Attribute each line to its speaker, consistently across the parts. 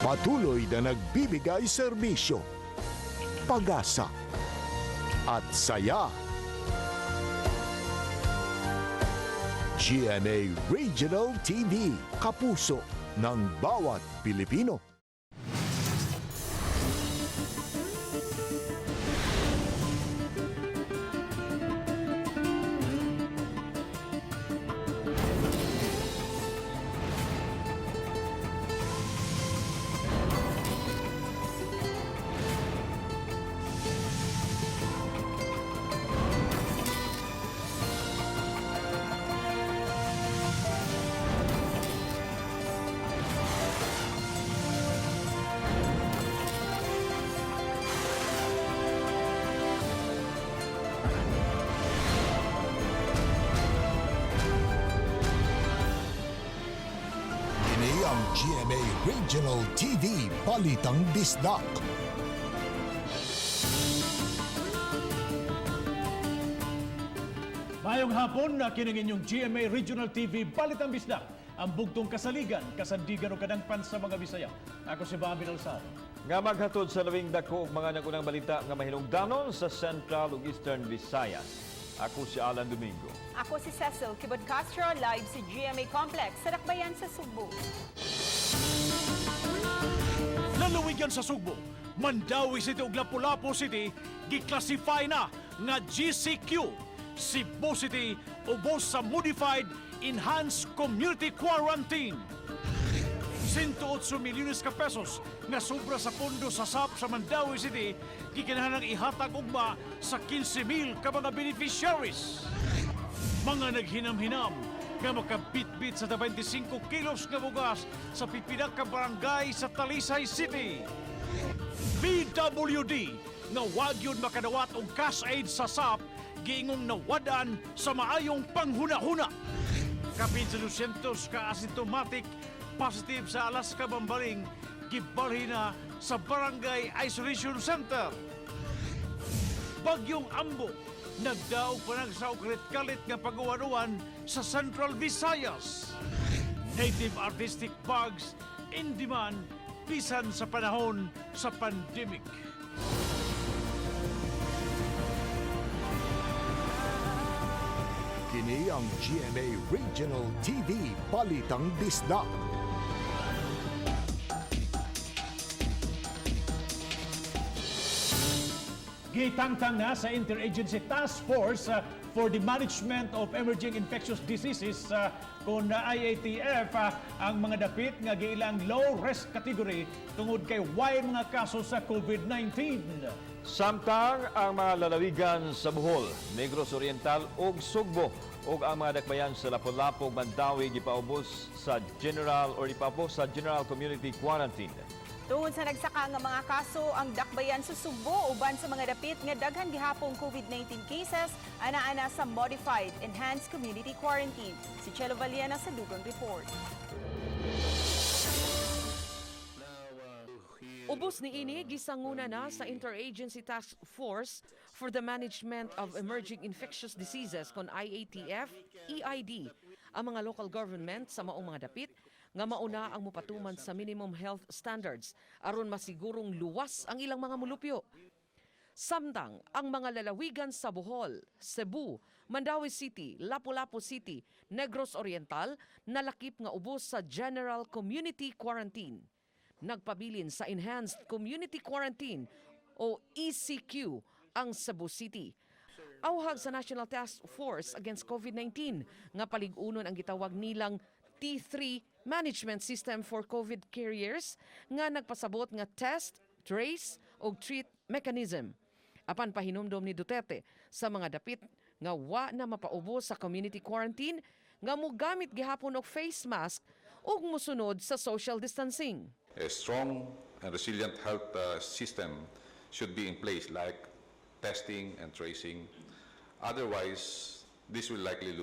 Speaker 1: Patuloy na nagbibigay serbisyo, pag-asa, at saya. GMA Regional TV, kapuso ng bawat Pilipino. Kini ang GMA Regional TV Balitang Bisdak.
Speaker 2: Mayong hapon na kining inyong GMA Regional TV Balitang Bisdak, ang bugtong kasaligan, kasandigan o kadangpan sa mga Bisaya. Ako si Bobby Alzado.
Speaker 3: Nga maghatod sa labing dako og mga nagunang balita nga mahinungdanon sa Central ug Eastern Visayas. Ako si Alan Domingo.
Speaker 4: Ako si Cecil Kibod Castro, live sa GMA Complex sa Dakbayan sa Sugbo.
Speaker 2: Lalawigan sa Sugbo, Mandawi City ug Lapu-Lapu City giklasify na nga GCQ. Cebu City ubos sa Modified Enhanced Community Quarantine. 108 milyones ka pesos nga sobra sa pondo sa SAP sa Mandawi City gikinahanglang ihatag ugma sa 15,000 ka mga beneficiaries. Mga naghinam-hinam nga makabitbit sa 25 kilos nga bugas sa pipila ka barangay sa Talisay City. PWD nga wag yun makadawat og cash aid sa SAP giingong nawadan sa maayong panghuna-huna. Kapin sa 200 ka asymptomatic positive sa Alaska Bambaling gibalhin na sa Barangay Isolation Center. Bagyong Ambo nagdaog panagsa og kalit-kalit nga pag-uwan-uwan sa Central Visayas. Native artistic bags in demand bisan sa panahon sa pandemic.
Speaker 1: Kini ang GMA Regional TV Balitang Bisdak.
Speaker 2: Gitangtang na sa Interagency Task Force for the Management of Emerging Infectious Diseases kon IATF ang mga dapit nga giilang low risk category tungod kay way mga kaso sa COVID-19.
Speaker 3: Samtang ang mga lalawigan sa Bohol, Negros Oriental ug Sugbo ug ang mga dakbayan sa Lapu-Lapu ug Mandawi gipaubos sa general or ipaubos sa General Community Quarantine.
Speaker 4: Tungod sa nagsaka nga mga kaso, ang dakbayan sa Sugbo uban sa mga dapit nga daghan gihapong COVID-19 cases ana-ana sa Modified Enhanced Community Quarantine. Si Chelo Valiana sa dugang report.
Speaker 5: Ubos ni ini gisanguna na sa Interagency Task Force for the Management of Emerging Infectious Diseases kon IATF, EID, ang mga local government sa maong mga dapit nga mauna ang mopatuman sa minimum health standards aron masigurong luwas ang ilang mga mulupyo. Samtang ang mga lalawigan sa Bohol, Cebu, Mandaue City, Lapu-Lapu City, Negros Oriental nalakip nga ubos sa General Community Quarantine. Nagpabilin sa Enhanced Community Quarantine o ECQ ang Cebu City. Awhag sa National Task Force Against COVID-19 nga palig-unon ang gitawag nilang T3 Management System for COVID Carriers nga nagpasabot nga test, trace ug treat mechanism. Apan pahinumdom ni Duterte sa mga dapit nga wa na mapaubos sa community quarantine nga mogamit gihapon og face mask ug mosunod sa social distancing.
Speaker 6: A strong and resilient health system should be in place, like testing and tracing. Otherwise, this will likely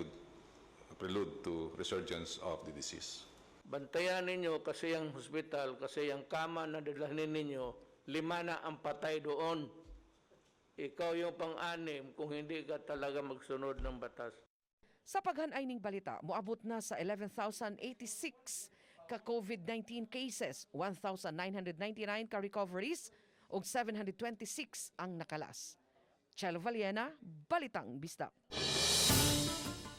Speaker 6: prelude to resurgence of the disease.
Speaker 7: Bantayan ninyo kasi ang hospital, kasi ang kama na dadalhin ninyo, lima na ang patay doon. Ikaw yung pang-anim kung hindi ka talaga magsunod ng batas.
Speaker 5: Sa paghanay ning balita, moabot na sa 11,086 ka COVID-19 cases, 1,999 ka recoveries ug 726 ang nakalas. Chelo Valiena, Balitang Bisdak.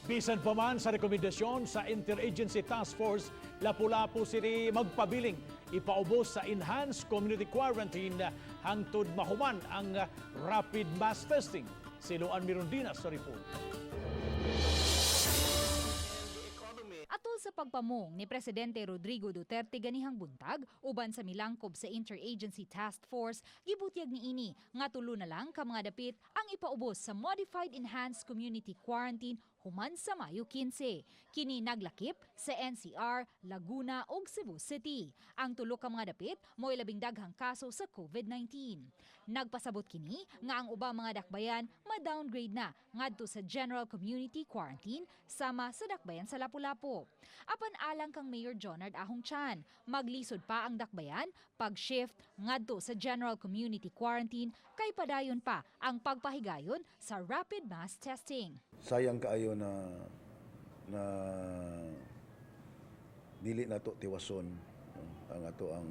Speaker 2: Bisan pa man sa rekomendasyon sa Interagency Task Force, Lapu-Lapu City magpabiling ipaubos sa Enhanced Community Quarantine hangtod mahuman ang rapid mass testing. Si Luan Mirondina sa report.
Speaker 8: Atol sa pagpamong ni Presidente Rodrigo Duterte ganihang buntag uban sa milangkob sa Interagency Task Force, gibutyag niini nga tulo na lang ka mga dapit ang ipaubos sa Modified Enhanced Community Quarantine human sa Mayo 15. Kini naglakip sa NCR, Laguna ug Cebu City. Ang tulo ka mga dapit mo'y labing daghang kaso sa COVID-19. Nagpasabot kini nga ang ubang mga dakbayan ma-downgrade na ngadto sa General Community Quarantine sama sa dakbayan sa Lapu-Lapu. Apan alang kang Mayor Jonard Ahong Chan, maglisod pa ang dakbayan pag-shift ngadto sa General Community Quarantine kay padayon pa ang pagpahigayon sa rapid mass testing.
Speaker 9: Sayang kaayo na na dili nato tiwason, no, ang ato ang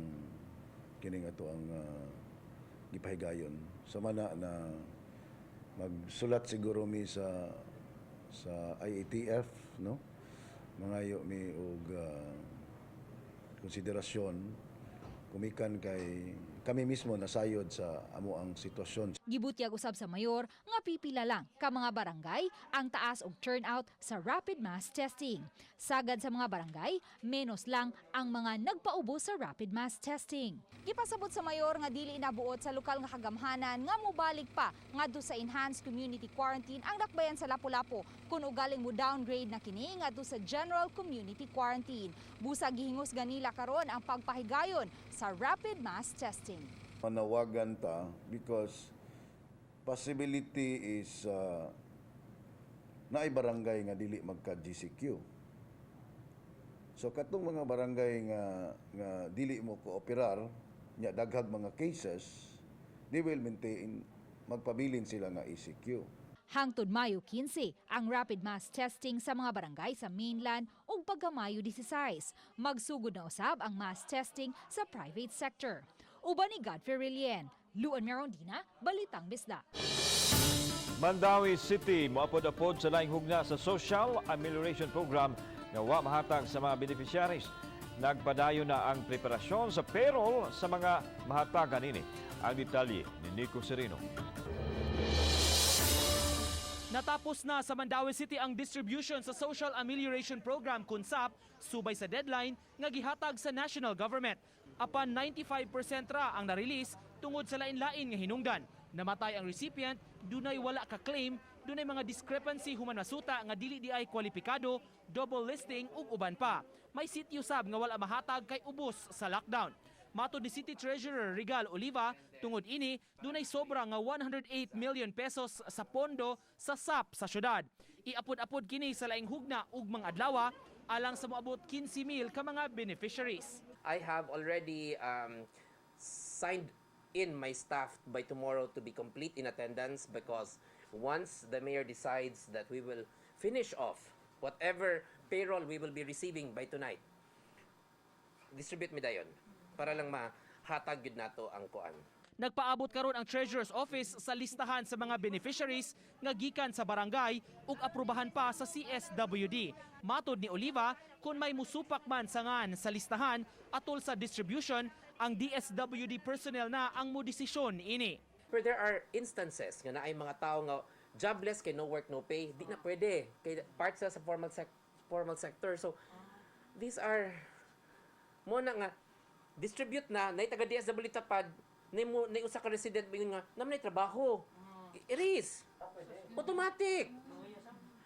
Speaker 9: kining ato ang gipahigayon sama na na magsulat siguro mi sa IATF, no, mangayo mi og konsiderasyon kumikan kay kami mismo nasayod sa amo ang sitwasyon.
Speaker 8: Gibutyag usab sa mayor nga pipila lang ka mga barangay ang taas og turnout sa rapid mass testing. Sagad sa mga barangay, menos lang ang mga nagpaubos sa rapid mass testing. Gipasabot sa mayor nga dili inabuot sa lokal nga kagamhanan nga mobalik pa ngadto sa enhanced community quarantine ang dakbayan sa Lapu-Lapu kung ugaling mo downgrade na kini ngadto sa general community quarantine. Busa gihingos ganila karon ang pagpahigayon sa rapid mass testing.
Speaker 9: Manawagan ta because possibility is naay barangay nga dili magka GCQ. So katong mga barangay nga dili mo kooperar nya daghag mga cases, they will maintain, magpabilin sila nga ECQ.
Speaker 8: Hangtod Mayo 15, ang rapid mass testing sa mga barangay sa mainland ug pagka Mayo 16. Magsugod na usab ang mass testing sa private sector. Uban ni Godfrey Relien, Luan Merondina, Balitang Bisdak.
Speaker 3: Mandaue City moapod-apod sa laing hugna sa Social Amelioration Program nga wa mahatag sa mga beneficiaries. Nagpadayon na ang preparasyon sa payroll sa mga mahatagan ini. Ang detalye ni Nico Sereno.
Speaker 10: Natapos na sa Mandaue City ang distribution sa Social Amelioration Program kun SAP subay sa deadline nga gihatag sa national government. Apan 95% ra ang na-release tungod sa lain-lain nga hinungdan. Namatay ang recipient, dunay wala ka claim, dunay mga discrepancy human masuta nga dili di ay kwalipikado, double listing ug uban pa. May sitio sab nga wala mahatag kay ubos sa lockdown. Matod ni City Treasurer Regal Oliva, tungod ini, dunay sobra nga 108 million pesos sa pondo sa SAP sa syudad. Iapod-apod kini sa laing hugna ug mga adlaw alang sa moabot 15,000 ka mga beneficiaries.
Speaker 11: I have already signed in my staff by tomorrow to be complete in attendance because once the mayor decides that we will finish off whatever payroll we will be receiving by tonight, distribute mi dayon para lang mahatag gyud nato ang kuan.
Speaker 10: Nagpaabot karon ang Treasurer's Office sa listahan sa mga beneficiaries nga gikan sa barangay ug aprubahan pa sa CSWD. Matod ni Oliva, kung may musupak man sa ngan sa listahan atol sa distribution, ang DSWD personnel na ang modesisyon ini.
Speaker 11: Pero there are instances nga naay mga tao nga jobless kay no work no pay, di na pwede kay part sa formal sector. So these are mo na nga distribute na nay taga DSWD tapad nay mo nay usa ka resident moingon nga naa man trabaho. It is automatic.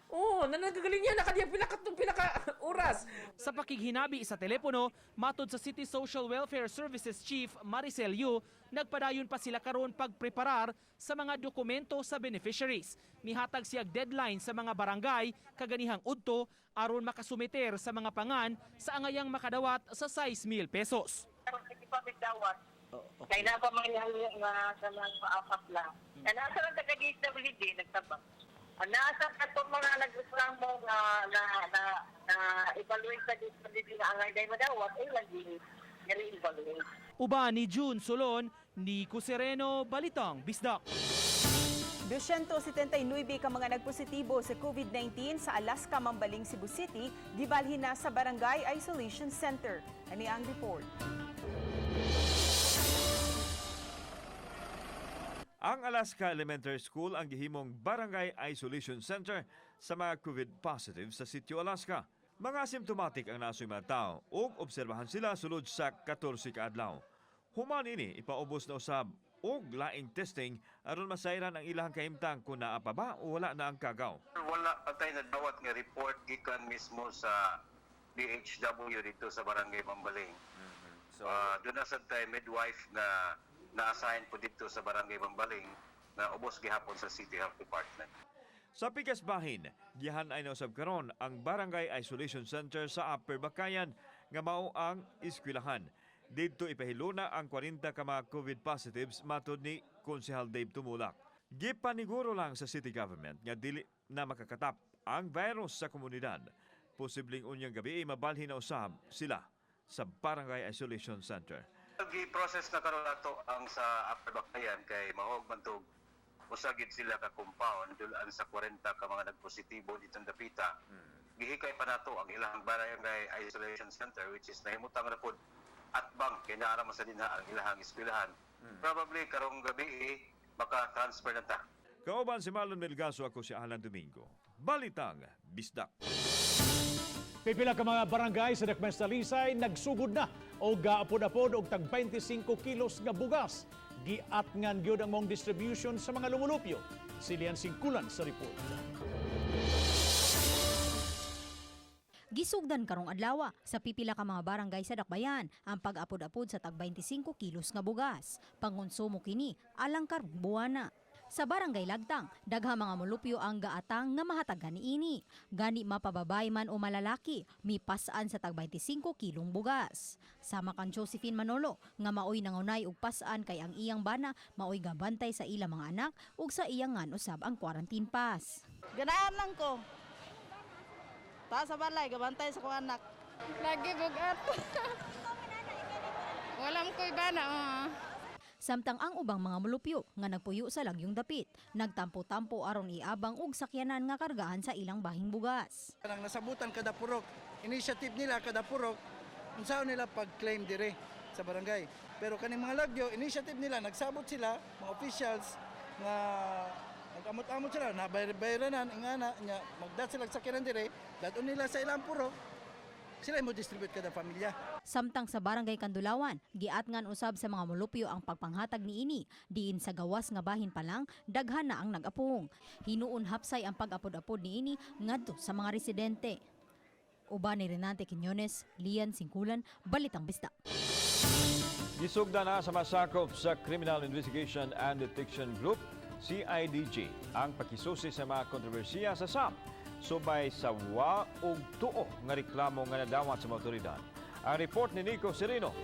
Speaker 11: Oh, nanagagaling niya nakadiya pinaka pinaka oras.
Speaker 10: Sa pakighinabi sa telepono, matod sa City Social Welfare Services Chief Maricel Yu, nagpadayon pa sila karon pagpreparar sa mga dokumento sa beneficiaries. Mihatag siyag deadline sa mga barangay kaganihang udto aron makasumiter sa mga pangan sa angayang makadawat sa 6,000 pesos.
Speaker 12: Hindi pa bigdawat. Kaya na pa mga nga sa mga apat lang. Kaya nasa lang taga DSWD, nagtabang. Nasa katong mga nagreklamo nga na na na evaluate sa disability nga angay day madawat ay lagi re-evaluate.
Speaker 10: Uban ni June Solon, Nico Sereno, Balitang Bisdak.
Speaker 4: 279 ka mga nagpositibo sa COVID-19 sa Alaska, Mambaling, Cebu City, gibalhin na sa Barangay Isolation Center. Ani ang report.
Speaker 3: Ang Alaska Elementary School ang gihimong Barangay Isolation Center sa mga COVID positive sa Sitio Alaska. Mga asymptomatic ang nasoy mga tao ug obserbahan sila sulod sa 14 ka adlaw. Human ini ipaubos na usab og laing testing aron masayran ang ilahang kahimtang kung naa pa ba o wala na ang kagaw.
Speaker 13: Wala pa tayo nadawat nga report gikan mismo sa DHW dito sa Barangay Mambaling.
Speaker 3: So,
Speaker 13: Doon na sad tayo midwife na na-assign po dito sa Barangay Mambaling na ubos gihapon sa City Health Department.
Speaker 3: Sa pikas bahin, gihan ay nausab karon ang Barangay Isolation Center sa Upper Bacayan nga mao ang eskwelahan. Didto ipahiluna ang 40 ka mga COVID positives matod ni Konsehal Dave Tumulak. Gipaniguro lang sa city government nga dili na makakatap ang virus sa komunidad. Posibleng unyang gabi mabalhin na usab sila sa Barangay Isolation Center.
Speaker 13: Gi-process na karon nato ang sa Upper Bacayan kay mahog man tog usa gid sila ka compound dulaan sa 40 ka mga nagpositibo ditong dapita. Gihikay pa nato ang ilang barangay isolation center, which is nahimutang ra pod atbang kay naa ra man sa dinha ang ilahang eskwelahan. Probably karong gabi eh, maka-transfer na ta.
Speaker 3: Kauban si Marlon Melgaso, ako si Alan Domingo. Balitang Bisdak.
Speaker 2: Pipila ka mga barangay sa Dakbayan sa Talisay nagsugod na og gaapod-apod og tag 25 kilos nga bugas. Giatngan gyud ang mong distribution sa mga lumulupyo. Silian Singkulan sa report.
Speaker 8: Gisugdan karong adlaw sa pipila ka mga barangay sa Dakbayan ang pag-apod-apod sa tag 25 kilos nga bugas. Pangonsumo kini alang karong buwana. Sa barangay Lagtang, dagha mga molupyo ang gaatang nga mahatagan niini. Gani mapababay man o malalaki, mipas-an sa tag 25 kilong bugas. Sama kang Josephine Manolo, nga maoy nangunay og pas-an kay ang iyang bana maoy gabantay sa ilang mga anak ug sa iyang ngan usab ang quarantine pass.
Speaker 14: Ganahan lang ko. Ta sa balay, gabantay sa kong anak.
Speaker 15: Lagi bugat. Walang ko iba na. Oh.
Speaker 8: Samtang ang ubang mga molupyo nga nagpuyo sa lagyong dapit, nagtampo-tampo aron iabang og sakyanan nga kargahan sa ilang bahing bugas.
Speaker 16: Kanang nasabutan kada purok, initiative nila kada purok, unsaon nila pag-claim dire sa barangay. Pero kaning mga lagyo, initiative nila, nagsabot sila, mga officials, nga nag-amot-amot sila, nabayranan, ingana, nya, magdat sila sa sakyanan dire, dadon nila sa ilang purok, sila mo distribute kada pamilya.
Speaker 8: Samtang sa barangay Kandulawan, giatngan usab sa mga molupyo ang pagpanghatag niini, diin sa gawas nga bahin pa lang, daghan na ang nag-apong. Hinuon hapsay ang pag-apod-apod niini ngadto sa mga residente. Uban ni Renante Quiñones, Lian Singkulan, Balitang Bisdak.
Speaker 3: Gisugda na sa masakop sa Criminal Investigation and Detection Group, CIDG, ang pakisusi sa mga kontrobersiya sa SAP subay sa wa ug tuo nga reklamo nga nadawat sa mga otoridad. Ang report ni Nico Sereno.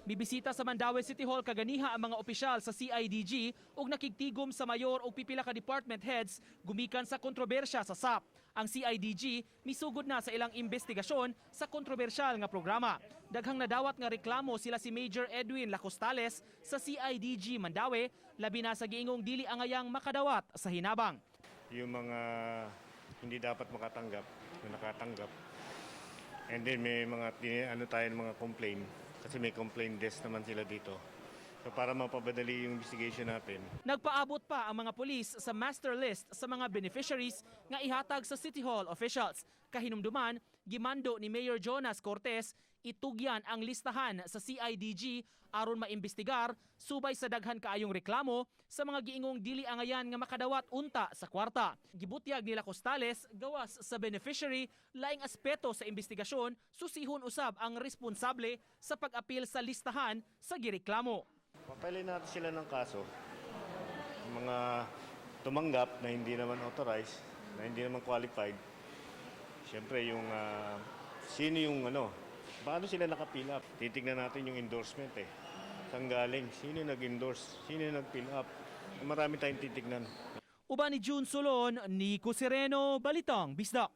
Speaker 10: Mibisita sa Mandaue City Hall kaganiha ang mga opisyal sa CIDG ug nakigtigom sa mayor ug pipila ka department heads gumikan sa kontrobersya sa SAP. Ang CIDG misugod na sa ilang investigasyon sa kontrobersyal nga programa. Daghang nadawat nga reklamo sila si Major Edwin Lacostales sa CIDG Mandaue, labi na sa giingong dili angayang makadawat sa hinabang.
Speaker 17: Yung mga hindi dapat makatanggap, na nakatanggap. And then may mga ano tayo ng mga complaint kasi may complaint desk naman sila dito. So para mapapadali yung investigation natin.
Speaker 10: Nagpaabot pa ang mga pulis sa master list sa mga beneficiaries nga ihatag sa City Hall officials. Kahinumduman, gimando ni Mayor Jonas Cortez itugyan ang listahan sa CIDG aron maimbestigar subay sa daghan kaayong reklamo sa mga giingong dili angayan nga makadawat unta sa kwarta. Gibutyag nila Costales gawas sa beneficiary laing aspeto sa investigasyon, susihon usab ang responsable sa pag-apil sa listahan sa gireklamo.
Speaker 17: Papailin natin sila ng kaso. Yung mga tumanggap na hindi naman authorized, na hindi naman qualified. Siyempre yung sino yung ano, paano sila naka-fill up? Titignan natin yung endorsement eh. Saan galing? Sino yung nag-endorse? Sino yung nag-fill up? Marami tayong titignan.
Speaker 10: Uban ni June Solon, Nico Sereno, Balitang Bisdak.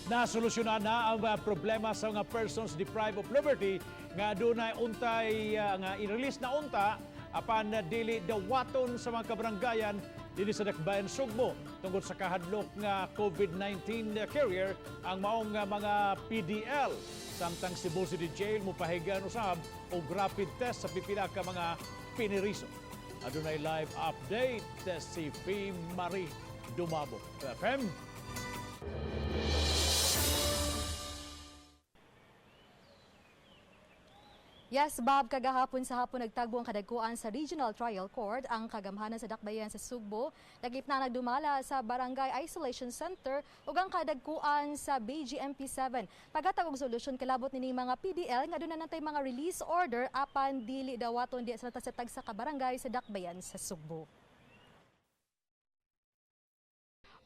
Speaker 2: Nasolusyonan na ang problema sa mga persons deprived of liberty nga dunay untay nga i-release na unta apan dili dawaton sa mga kabaranggayan dinhi sa Dakbayan Sugbo tungod sa kahadlok nga COVID-19 carrier ang maong mga PDL, samtang Cebu City Jail mopahigayon usab og rapid test sa pipila ka mga piniriso. Adunay live update si P. Marie Dumabo. Fem?
Speaker 18: Yes, Bob, kagahapon sa hapon nagtagbo ang kadagkuan sa Regional Trial Court ang kagamhanan sa Dakbayan sa Sugbo. Nagip na nagdumala sa Barangay Isolation Center ug ang kadagkuan sa BGMP 7. Paghatag og solusyon kalabot nining mga PDL nga aduna natay mga release order apan dili dawaton di sa tagsa ka barangay sa Dakbayan sa Sugbo.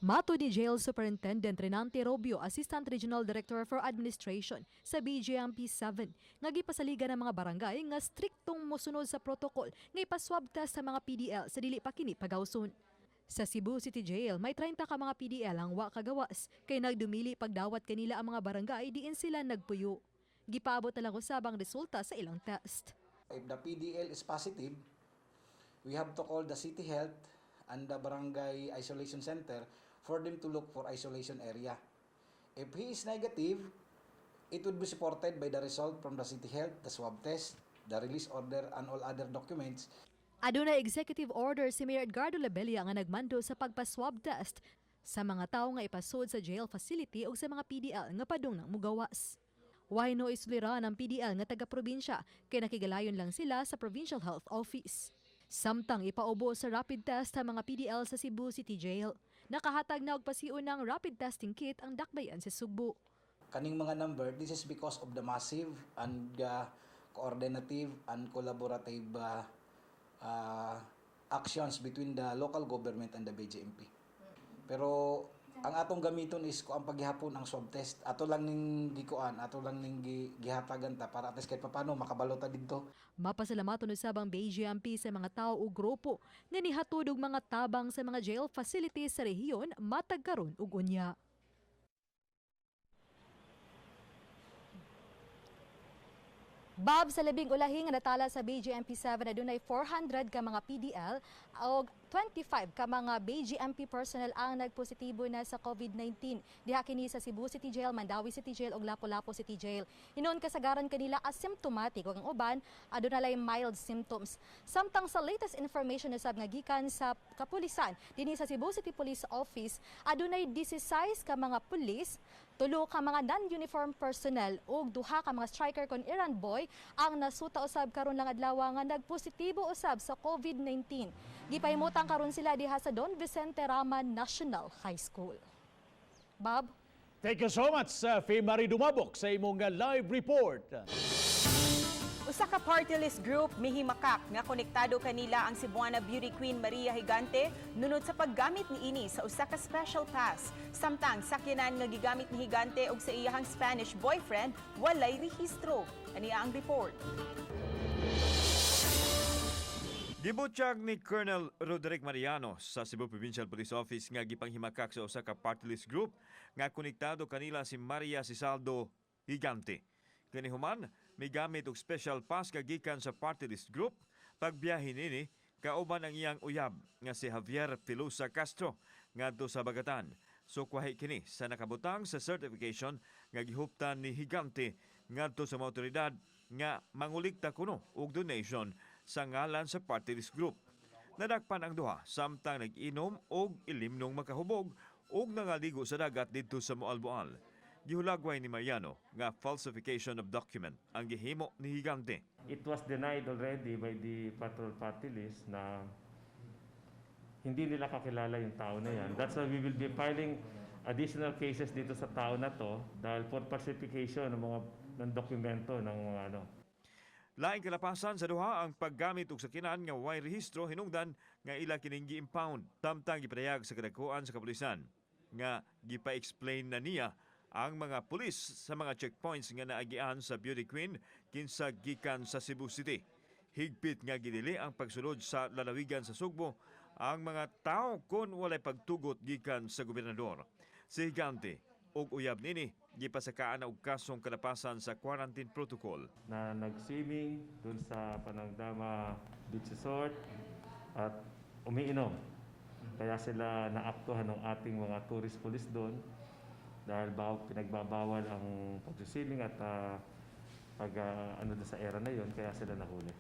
Speaker 18: Mato ni Jail Superintendent Renante Robio, Assistant Regional Director for Administration sa BJMP 7, nga gipasaligan ng mga barangay nga striktong mosunod sa protocol nga ipaswab test sa mga PDL sa dili pa kini pagawson. Sa Cebu City Jail, may 30 ka mga PDL ang wa kagawas kay nagdumili pagdawat kanila ang mga barangay diin sila nagpuyo. Gipaabot na lang usab ang resulta sa ilang test.
Speaker 16: If the PDL is positive, we have to call the city health and the barangay isolation center for them to look for isolation area. If he is negative, it would be supported by the result from the city health, the swab test, the release order, and all other documents.
Speaker 18: Adunay executive order si Mayor Edgardo Labella nga nagmando sa pagpa-swab test sa mga tawo nga ipasod sa jail facility o sa mga PDL nga padung nang mugawas. Way no isuliran ang PDL nga taga-probinsya kay nakigalayon lang sila sa Provincial Health Office. Samtang ipaubo sa rapid test ang mga PDL sa Cebu City Jail. Nakahatag na og pasiun ng rapid testing kit ang Dakbayan sa Sugbo.
Speaker 16: Kaning mga number, this is because of the massive and coordinative and collaborative actions between the local government and the BJMP. Pero ang atong gamiton is ko ang paghihapon ang swab test. Ato lang ning gikuan, ato lang ning gihatagan ta para at least kahit papano makabalo ta didto.
Speaker 18: Mapasalamaton usab ang BJMP sa mga tao o grupo nga nihatod og mga tabang sa mga jail facilities sa rehiyon matag karon ug unya. Bob, sa labing ulahi nga natala sa BJMP 7, adunay 400 ka mga PDL og 25 ka mga BJMP personnel ang nagpositibo na sa COVID-19. Diha kini sa Cebu City Jail, Mandaue City Jail ug Lapu-Lapu City Jail. Hinuon kasagaran kanila asymptomatic ug ang uban aduna lay mild symptoms. Samtang sa latest information usab nga gikan sa kapulisan dinhi sa Cebu City Police Office, adunay 16 ka mga pulis, 3 ka mga non-uniform personnel ug 2 ka mga striker kon errand boy ang nasuta usab karon lang adlaw nga nagpositibo usab sa COVID-19. Gipahimutang karon sila diha sa Don Vicente Rama National High School. Bob?
Speaker 2: Thank you so much, Faye Marie Dumabok, sa imong live report.
Speaker 4: Usa ka party list group mihimakak nga konektado kanila ang Cebuana beauty queen Maria Gigante nunod sa paggamit niini sa usa ka special pass. Samtang sakyanan nga gigamit ni Gigante og sa iyahang Spanish boyfriend walay rehistro. Ania ang report.
Speaker 3: Gibutyag ni Colonel Roderick Mariano sa Cebu Provincial Police Office nga gipanghimakak sa usa ka party list group nga konektado kanila si Maria Sisaldo Gigante. Kini human, migamit og special pass nga gikan sa party list group pagbiyahe nini kauban ang iyang uyab nga si Javier Filosa Castro ngadto sa Bagatan. Sukwahi kini sa nakabutang sa certification nga gihuptan ni Gigante ngadto sa mga otoridad nga mangulikta kuno og donation sa ngalan sa party list group. Nadakpan ang duha samtang nag-inom og ilimnong makahubog og nangaligo sa dagat didto sa Moalboal. Gihulagway ni Mariano nga falsification of document ang gihimo ni Gigante.
Speaker 19: It was denied already by the patrol party list na hindi nila kakilala yung tao na yan. That's why we will be filing additional cases dito sa tao na to dahil for falsification ng mga ng dokumento ng mga ano.
Speaker 3: Laing kalapasan sa duha ang paggamit og sakinan nga way rehistro hinungdan nga ila kining gi-impound. Samtang gipadayag sa kadagkuan sa kapulisan nga gipa-explain na niya ang mga pulis sa mga checkpoints nga naagian sa beauty queen kinsa gikan sa Cebu City. Higpit nga gidili ang pagsulod sa lalawigan sa Sugbo ang mga tao kon walay pagtugot gikan sa gobernador. Si Higante ug uyab nini gipasakaan na og kasong kalapasan sa quarantine protocol.
Speaker 19: Na nag-swimming dun sa Panagdama Beach Resort at umiinom. Kaya sila naaktuhan ng ating mga tourist police doon dahil pinagbabawal ang pag-swimming at pag ano doon sa era na yon, kaya sila nahuli.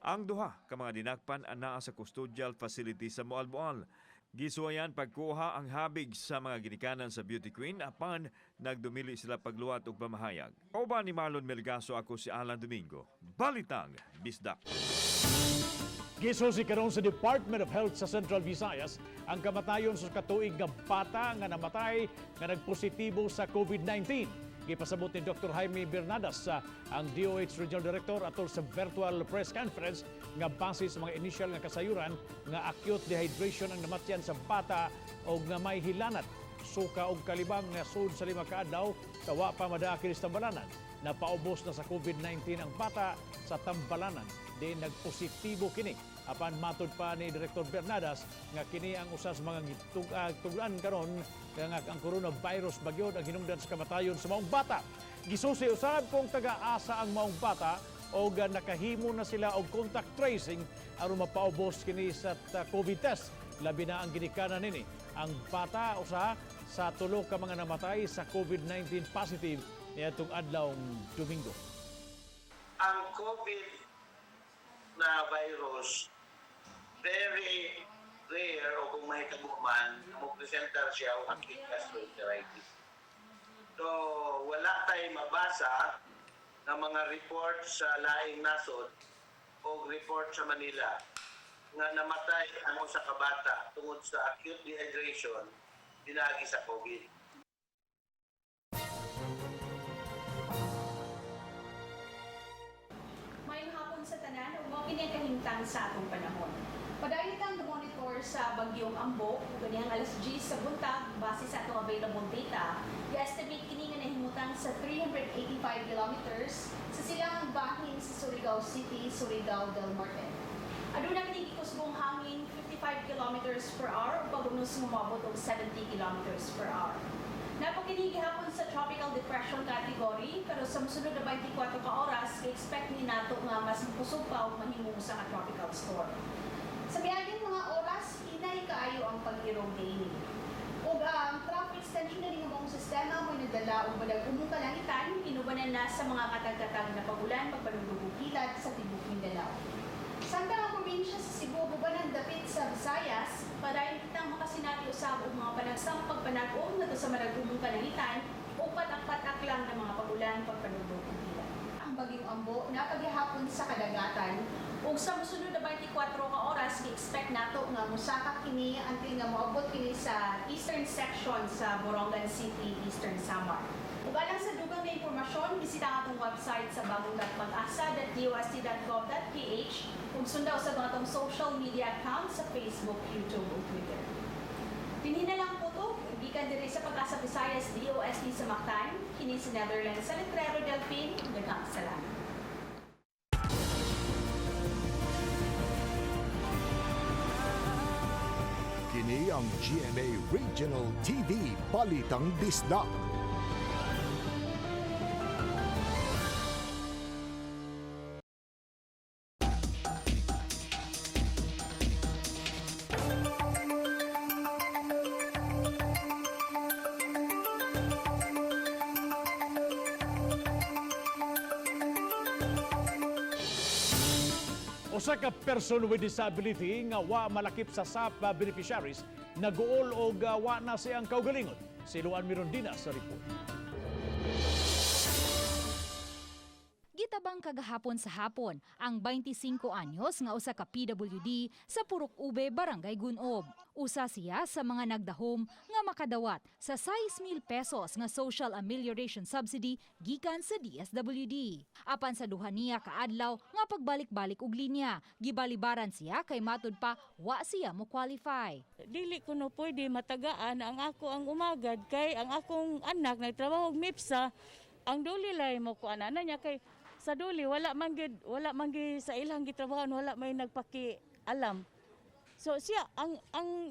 Speaker 3: Ang duha ka mga dinakpan anaa sa custodial facility sa Moalboal. Gisuwayan pagkuha ang habig sa mga ginikanan sa beauty queen apan nagdumili sila pagluwat og pamahayag. Kauban ni Marlon Melgaso, ako si Alan Domingo. Balitang Bisdak.
Speaker 2: Gisusi karon sa Department of Health sa Central Visayas ang kamatayon sa katuig nga bata nga namatay nga nagpositibo sa COVID-19. Gipasabot ni Dr. Jaime Bernadas sa ang DOH Regional Director atol sa virtual press conference nga base sa mga initial nga kasayuran nga acute dehydration ang namatyan sa bata o nga may hilanat, suka og kalibang nga sud sa 5 ka adlaw sa wa pa madaa kini sa Tambalanan. Napaubos na sa COVID-19 ang bata sa Tambalanan di nagpositibo kini. Apan matod pa ni Direktor Bernadas nga kini ang usa sa mga tug-an karon nga ang coronavirus bagyod ang hinungdan sa kamatayon sa maong bata. Gisusi usab kung taga-asa ang maong bata o nakahimo na sila og contact tracing aron mapaubos kini sa COVID test. Labi na ang ginikanan nini. Ang bata usa sa tulo ka mga namatay sa COVID-19 positive niadtong adlaw Domingo.
Speaker 20: Ang COVID na virus, very rare o kung mahitabo man, mo-presentar siya og acute gastroenteritis. So, wala tay mabasa ng mga report sa laing nasod o report sa Manila nga namatay ang usa ka bata tungod sa acute dehydration pinaagi sa COVID.
Speaker 4: Mayong hapon sa tanan ug mao kini ang kahimtang sa atong panahon. Padayon kang monitor sa bagyong Ambo ug ganihang alas 10 sa buntag base sa atong available data. Gi-estimate kini nga nahimutang sa 385 kilometers
Speaker 15: sa silangang bahin sa Surigao City, Surigao del Norte.
Speaker 4: Aduna kini gikusgong hangin 55 kilometers per hour ug pag-unos moabot og 70 kilometers per hour. Napakini gihapon sa tropical depression category, pero sa mosunod na 24 ka oras, expect ni nato nga mas kusog pa og mahimong usa ka tropical storm.
Speaker 15: Sa miaging mga oras, hinay kaayo ang pag-irog niini. Ug ang trough extension na ning maong sistema mo nagdala og badag-umong kalangitan
Speaker 4: inubanan na sa mga katag-katag na pagulan, pagpanugdog ug
Speaker 15: kilat sa tibuok Mindanao. Samtang ang probinsya sa Cebu uban ang dapit sa Visayas,
Speaker 4: padayon kitang makasinati usab og mga panagsang pagpanag-om ngadto sa madag-umong kalangitan o patak-patak lang ng mga pagulan, pagpanugdog ug kilat.
Speaker 15: Ang bagyong Ambo napagihapon sa kadagatan
Speaker 4: ug sa mosunod na 24 ka oras gi-expect nato
Speaker 15: nga mosaka kini until nga moabot kini sa
Speaker 4: eastern section sa Borongan City, Eastern Samar. Ug alang sa dugang na impormasyon, bisita ang atong website sa bagong.pagasa.dost.gov.ph ug sunda usab ang atong social media account sa Facebook, YouTube ug Twitter. Dinhi na lang po to, gikan diri sa Pag-asa Visayas DOST sa Mactan, kini sa Netherlands sa Letrero Delphine, daghang salamat.
Speaker 1: Kini ang GMA Regional TV Balitang Bisdak.
Speaker 2: Usa ka person with disability nga wa malakip sa SAP beneficiaries naguol og wa na siyang kaugalingon. Si Luan Mirondina sa report.
Speaker 8: Gitabang kagahapon sa hapon ang 25 anyos nga usa ka PWD sa Purok Ube, Barangay Gunob. Usa siya sa mga nagdahom nga makadawat sa 6,000 pesos nga social amelioration subsidy gikan sa DSWD. Apan sa duha niya kaadlaw nga pagbalik-balik og linya, gibalibaran siya kay matud pa wa siya mo qualify.
Speaker 21: Dili ko no pwede matagaan ang ako ang umagad kay ang akong anak nagtrabaho og MIPSA, ang duli lay mo ko ana niya kay Sa duli wala man gid, wala man gid sa ilang gitrabaho, wala may nagpaki alam. So siya ang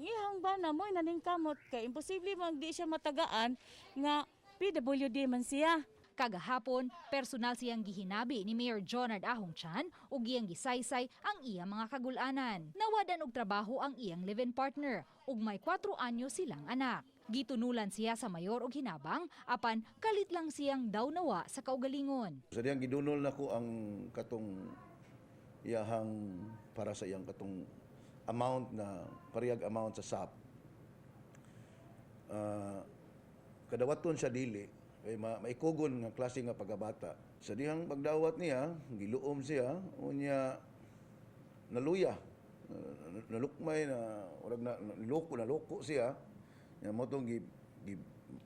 Speaker 21: iyang bana mo'y naningkamot kay imposible man di siya matagaan nga PWD man siya.
Speaker 8: Kagahapon, personal siyang gihinabi ni Mayor Jonard Ahong Chan ug iyang gisaysay ang iyang mga kagulanan. Nawadan og trabaho ang iyang live-in partner ug may 4 anyo silang anak. Gitunulan siya sa mayor og hinabang apan kalit lang siyang daw nawa sa kaugalingon.
Speaker 9: Sa diyang gidunol nako ang katong iyahang para sa iyang katong amount na parehag amount sa SAP. Kadawaton siya dili kay maikugon nga klase nga pagabata. Sa dihang pagdawat niya, giluom siya, unya naluya, nalukmay na urag na niloko, naloko siya. Nya mo tong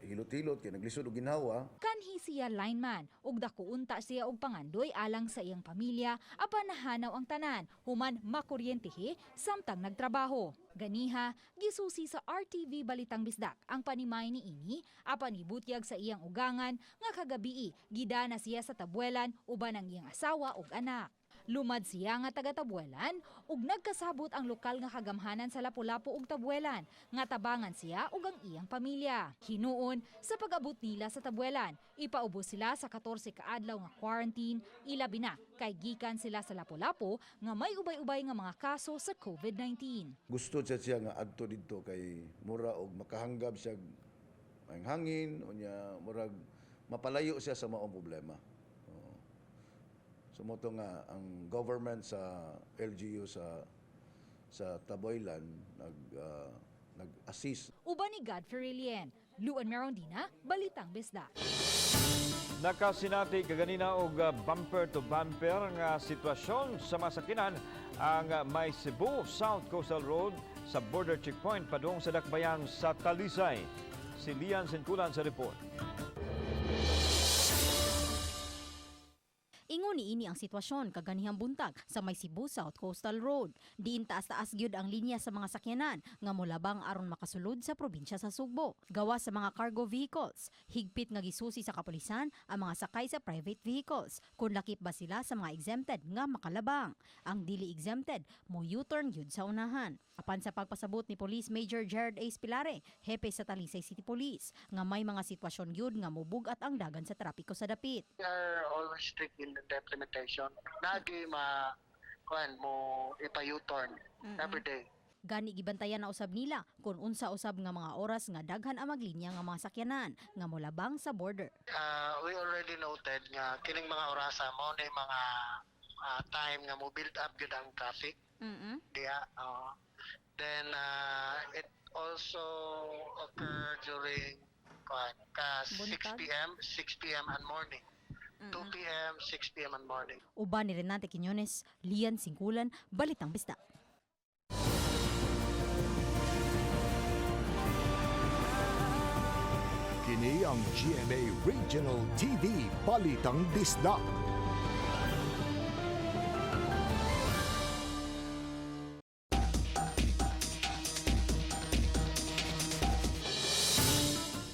Speaker 9: hilot-hilot kay naglisod og ginhawa.
Speaker 8: Kanhi siya lineman ug dakuunta siya og pangandoy alang sa iyang pamilya apan nahanaw ang tanan human makuryentihi samtang nagtrabaho. Ganiha gisusi sa RTV Balitang Bisdak ang panimay ni ini apan ibutyag sa iyang ugangan nga kagabii gidana siya sa Tabuelan uban ang iyang asawa ug anak. Lumad siya nga taga Tabuelan ug nagkasabot ang lokal nga kagamhanan sa Lapu-Lapu ug Tabuelan nga tabangan siya ug ang iyang pamilya. Hinuon sa pag-abot nila sa Tabuelan, ipaubos sila sa 14 ka adlaw nga quarantine, ilabi na kay gikan sila sa Lapu-Lapu nga may ubay-ubay nga mga kaso sa COVID-19.
Speaker 9: Gusto siya nga adto didto kay mura og makahanggab siya ang hangin unya murag mapalayo siya sa maong problema. So mo to nga ang government sa LGU sa Tabuelan nag-assist.
Speaker 8: Uban ni Godfrey Lien, Luan Merondina, Balitang Bisdak.
Speaker 3: Nakasinati kaganina og bumper to bumper nga sitwasyon sa masakinan ang may Cebu South Coastal Road sa border checkpoint padung sa Dakbayan sa Talisay. Si Lian Sinkulan sa report.
Speaker 6: Ingon niini ang sitwasyon kaganihang buntag sa may Cebu South Coastal Road. Diin taas-taas gyud ang linya sa mga sakyanan nga molabang aron makasulod sa probinsya sa Sugbo. Gawa sa mga cargo vehicles, higpit nga gisusi sa kapulisan ang mga sakay sa private vehicles kung lakip ba sila sa mga exempted nga makalabang. Ang dili exempted mo U-turn gyud sa unahan. Apan sa pagpasabot ni Police Major Gerard A. Pilare, hepe sa Talisay City Police, nga may mga sitwasyon gyud nga mubugat ang dagan sa trapiko sa dapit.
Speaker 22: We are always strict in the implementation. Nagi ma kuan mo ipa U-turn every day.
Speaker 6: Gani gibantayan na usab nila kung unsa usab nga mga oras nga daghan ang maglinya nga mga sakyanan nga molabang sa border.
Speaker 22: We already noted nga kining mga orasa mo ni mga time nga mo build up gyud ang traffic. Diha, then it also occur during kuan ka 6 p.m., 6 p.m. and morning. 2 p.m., 6 p.m. and morning.
Speaker 6: Uban ni Renate Quiñones, Lian Singkulan, Balitang Bisdak.
Speaker 1: Kini ang GMA Regional TV Balitang Bisdak.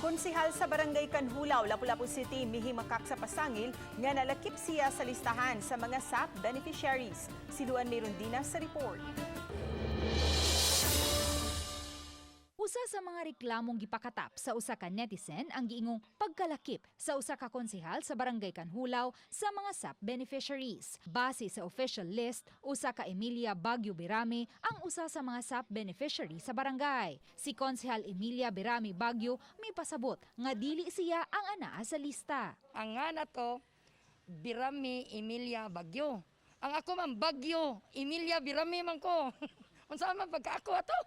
Speaker 4: Konsihal sa Barangay Canjulao, Lapu-Lapu City, mihimakak sa pasangil nga nalakip siya sa listahan sa mga SAP beneficiaries. Si Luan Mirundina sa report.
Speaker 8: Usa sa mga reklamong gipakatap sa usa ka netizen ang giingong pagkalakip sa usa ka konsehal sa Barangay Canjulao sa mga SAP beneficiaries. Base sa official list, usa ka Emilia Baguio Birame ang usa sa mga SAP beneficiary sa barangay. Si Konsehal Emilia Birame Baguio may pasabot nga dili siya ang anaa sa lista.
Speaker 23: Ang nga na to, Birame Emilia Baguio. Ang ako man Baguio, Emilia Birame man ko. Unsa man pagka ako ato?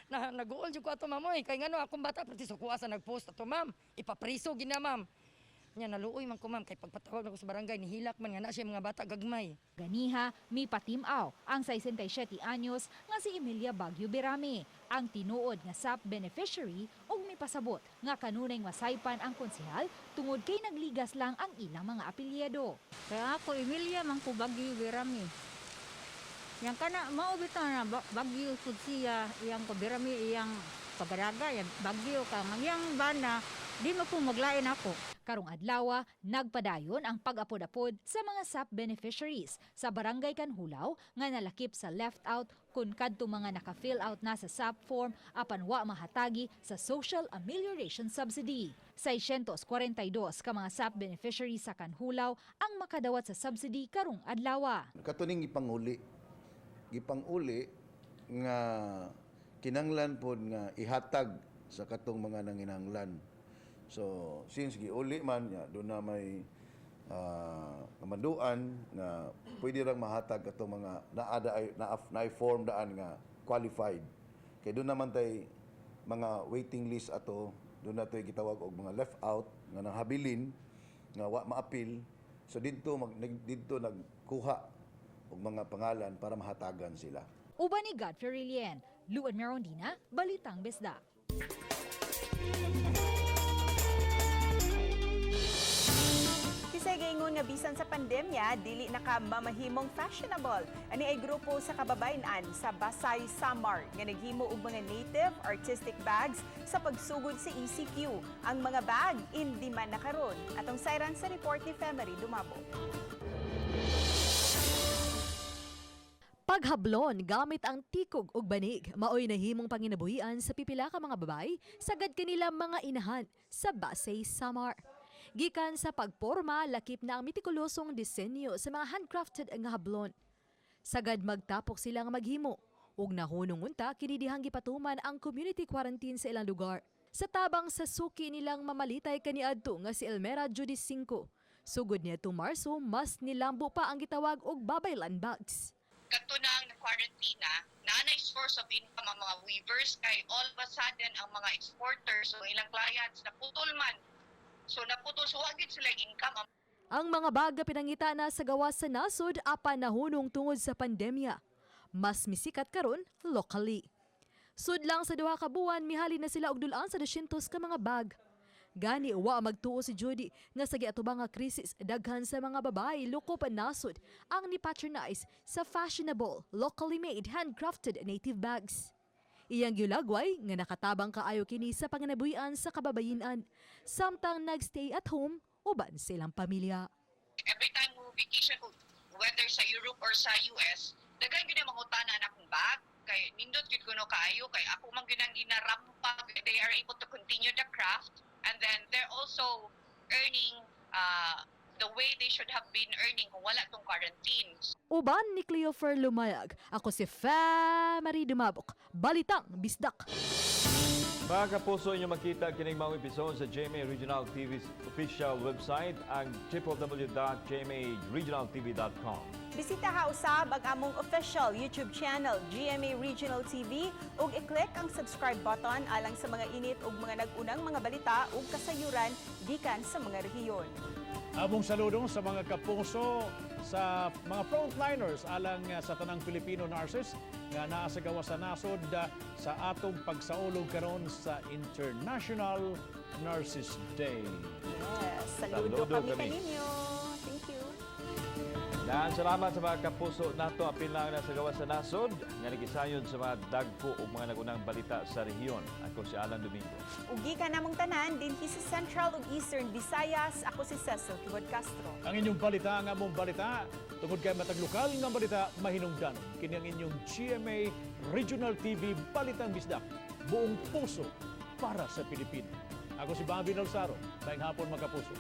Speaker 23: Na naguol jud ko ato ma'am oy. Kay ngano akong bata perti sukuha sa nagpost ato ma'am. Ipapriso gina ma'am. Nya naluoy man ko ma'am kay pagpatawag nako sa barangay nihilak man nga na siya mga bata gagmay.
Speaker 8: Ganiha, mi patimaw ang 67 anyos nga si Emilia Baguio Birame, ang tinuod nga SAP beneficiary ug mipasabot nga kanunay masaypan ang konsehal tungod kay nagligas lang ang ilang mga apelyido.
Speaker 24: Kaya ako Emilia man ko Baguio Birame. Yang kana mao bitaw na Baguio pud siya, iyang ko Birame iyang pagaraga, yang Baguio ka yang bana Di mo po maglain ako.
Speaker 8: Karong adlaw, nagpadayon ang pag-apod-apod sa mga SAP beneficiaries sa Barangay Canjulao nga nalakip sa left out kun kadto mga naka-fill out na sa SAP form apan wa mahatagi sa Social Amelioration Subsidy. 642 ka mga SAP beneficiaries sa Canjulao ang makadawat sa subsidy karong adlaw.
Speaker 9: Katuning gipanguli nga kinanglan pod nga ihatag sa katong mga nanginahanglan. So since giuli man nya doon na may kamanduan nga pwede rang mahatag katong mga naada ay na, na form daan nga qualified. Kay doon naman tay mga waiting list ato, doon na to'y gitawag og mga left out nga nahabilin nga wa maapil. So didto nagkuha og mga pangalan para mahatagan sila.
Speaker 8: Uban ni Godfrey Rilien, Luan Merondina, Balitang Bisdak.
Speaker 4: Kisay gaingon nga bisan sa pandemya, dili na ka mamahimong fashionable. Ani ay grupo sa kababayen-an sa Basay, Samar nga naghimo og mga native artistic bags sa pagsugod sa ECQ. Ang mga bag in demand na karon. Atong sayran sa report ni Femery Dumabo.
Speaker 18: Paghablon gamit ang tikog ug banig, maoy nahimong panginabuhian sa pipila ka mga babay sagad kanila mga inahan sa Basay, Samar. Gikan sa pagporma, lakip na ang metikulosong disenyo sa mga handcrafted nga hablon. Sagad magtapok sila nga maghimo ug nahunong unta kini dihang gipatuman ang community quarantine sa ilang lugar. Sa tabang sa suki nilang mamalitay kaniadto nga si Elmera Judy Cinco. Sugod niya Marso, mas nilambo pa ang gitawag og babaylan bags.
Speaker 5: Kato na ang quarantine na na source of income ang mga weavers kay all of a sudden ang mga exporters o ilang clients naputol man. So naputol, so wa gyud sila income.
Speaker 18: Ang mga baga pinangita na sa gawas sa nasod apan nahunong tungod sa pandemya. Mas misikat karon locally. Sudlang sa 2 ka buwan, mihali na sila og dul-an sa 200 ka mga bag. Gani wa magtuo si Judy nga sa giatubang nga krisis daghan sa mga babae lukop nasod ang ni-patronize sa fashionable, locally made, handcrafted native bags. Iyang gilagway nga nakatabang kaayo kini sa panginabuhian sa kababayenan samtang nagstay at home uban sa ilang pamilya.
Speaker 5: Every time mo vacation ko, whether sa Europe or sa US, daghan gyud ang mangutana na akong bag kay nindot gyud kuno kaayo kay ako man gyud ang ginarampa. They are able to continue the craft and then they're also earning the way they should have been earning kung wala tong quarantine.
Speaker 18: Uban ni Cleofer Lumayag, ako si Famary Dumabok, Balitang Bisdak.
Speaker 3: Mga kapuso, inyo makita kining mga episode sa GMA Regional TV's official website ang www.gmaregionaltv.com.
Speaker 4: Bisita ha usab ang among official YouTube channel GMA Regional TV ug i-click ang subscribe button alang sa mga init ug mga nag-unang mga balita ug kasayuran gikan sa mga rehiyon.
Speaker 2: Among saludo sa mga kapuso, sa mga frontliners alang sa tanang Filipino nurses nga naa sa gawas sa nasod sa atong pagsaulog karon sa International Nurses Day.
Speaker 4: Yes, saludo,
Speaker 3: Saludo
Speaker 4: kami
Speaker 3: kami.
Speaker 4: kaninyo. Thank you.
Speaker 3: Dan salamat sa mga kapuso nato apil lang na sa gawas sa nasod nga nagisayon sa mga dagko ug mga nagunang balita sa rehiyon. Ako si Alan Domingo.
Speaker 4: Ugi ka namong tanan dinhi sa Central ug Eastern Visayas. Ako si Cecil Kibod Castro.
Speaker 2: Ang inyong balita, ang among balita, tungod kay matag lokal nga balita mahinungdanon. Kini ang inyong GMA Regional TV Balitang Bisdak. Buong puso para sa Pilipino. Ako si Bobby Nalsaro. Maayong hapon, mga kapuso.